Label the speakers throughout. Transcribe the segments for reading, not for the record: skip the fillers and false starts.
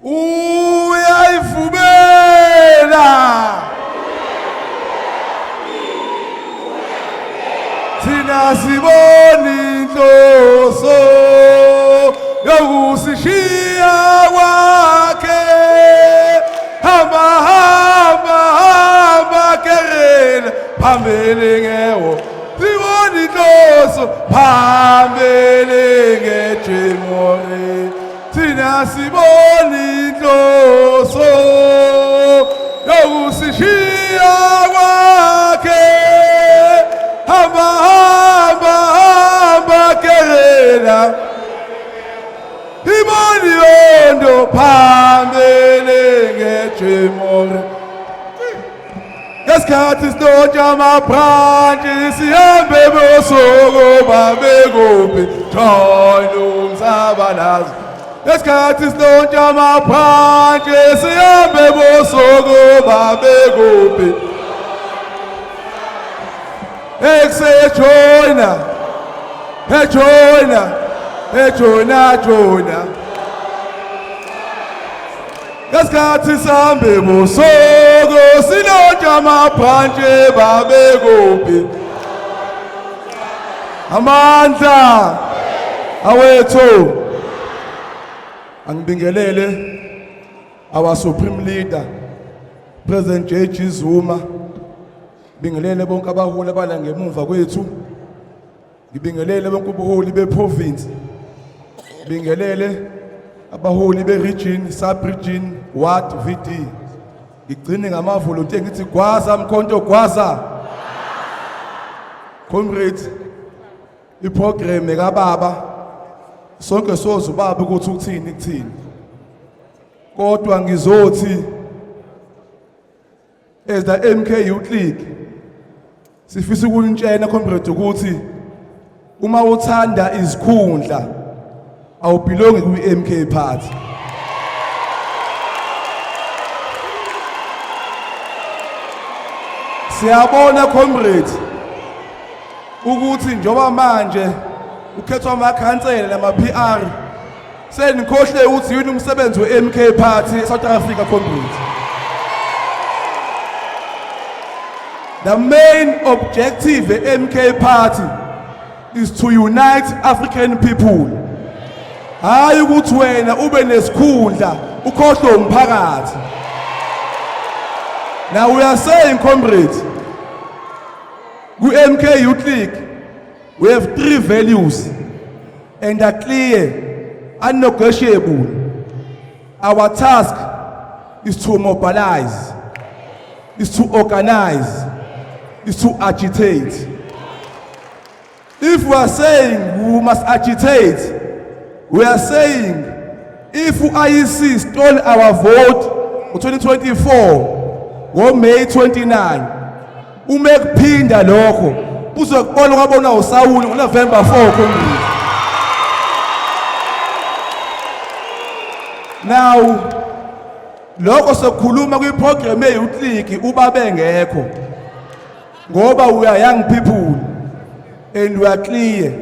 Speaker 1: Uyayivumela. Thina sibona inhloso yokusishiya kwakhe. Hamba hamba hamba kerela phambili ngewo. Sibona inhloso phambili ngejimore. Thina sibona inhloso yokusishiya kwakhe. Hamba hamba hamba kerela. Iboni yondo phambili ngejimore. Ngesikhathi silontsha amabhrantshi sihambe bosuku babekuphi join umzabalazo. Ngesikhathi silontsha amabhrantshi sihambe bosuku babekuphi. Ekuseyejona, ejona, ejona, jona. Ngesikhathi sihambe busuku silontsha amabhrantshi babekuphi. Amandla awethu. Angibingelele our supreme leader President JG Zuma. Bingelele bonke abaholi abala ngemuva kwethu. Ngibingelele bonke ubuholi beprovince. Bingelele abaholi be-region, sub-region, ward, VD. Ngigcine ngamavolontiya ngithi gwaza Mkhonto gwaza. Comrades, iprogram kababa sonke soza ubaba ukuthi uthini kuthini. Kodwa ngizothi as the MK Youth League sifisa ukunitshena comrade ukuthi uma uthanda izikhundla awubelongi kwi-MK Party. Siyabona comrade ukuthi njoba manje ukhethwa amakhansela nama-PR senikhohle ukuthi yini umsebenzi we-MK Party eSouth Africa comrades. The main objective ye-MK Party is to unite African people. Hayi ukuthi wena ube nesikhundla ukhohlwe umphakathi. Now we are saying comrades, ku-MK Youth League we have three values and are clear, unnegotiable. Our task is to mobilize, is to organize, is to agitate. If we are saying we must agitate, we are saying if IEC stole our vote ngo-2024 ngo-May 29, uma ekuphinda lokho uzokubona kwabona uSawuli ngoNovember 4 Congress. Now lokho sokukhuluma kwiprogram ye-Youth League uba bengekho ngoba we are young people and we are clear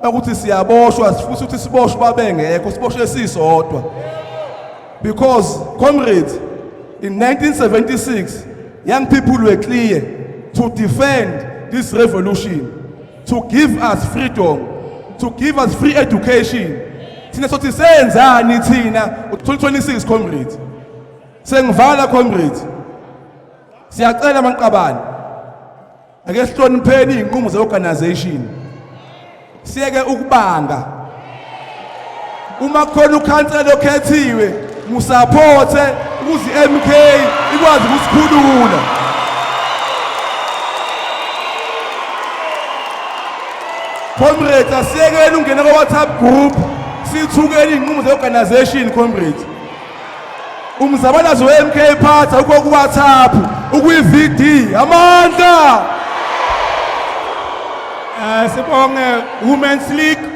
Speaker 1: ukuthi siyaboshwa, sifisa ukuthi siboshwe babengekho, siboshwe sisodwa, because comrades, in 1976 young people were clear to defend this revolution, to give us freedom, to give us free education. Thina sothi senzani thina 2026 comrades? Sengivala comrades, siyacela amaqabane ake sihlonipheni izinqumo ze-organization, siyeke ukubanga. Uma kukhona ukhansela okhethiwe, musaphothe ukuze i-MK ikwazi ukusikhulula. Comrades, asiyekeni ungena kwa-WhatsApp group, sithukeni izinqumo ze-organization comrades. Umzabalazo we-MK Party awukho ku-WhatsApp, ukwi-VD. Amandla!
Speaker 2: Sibonge Women's League.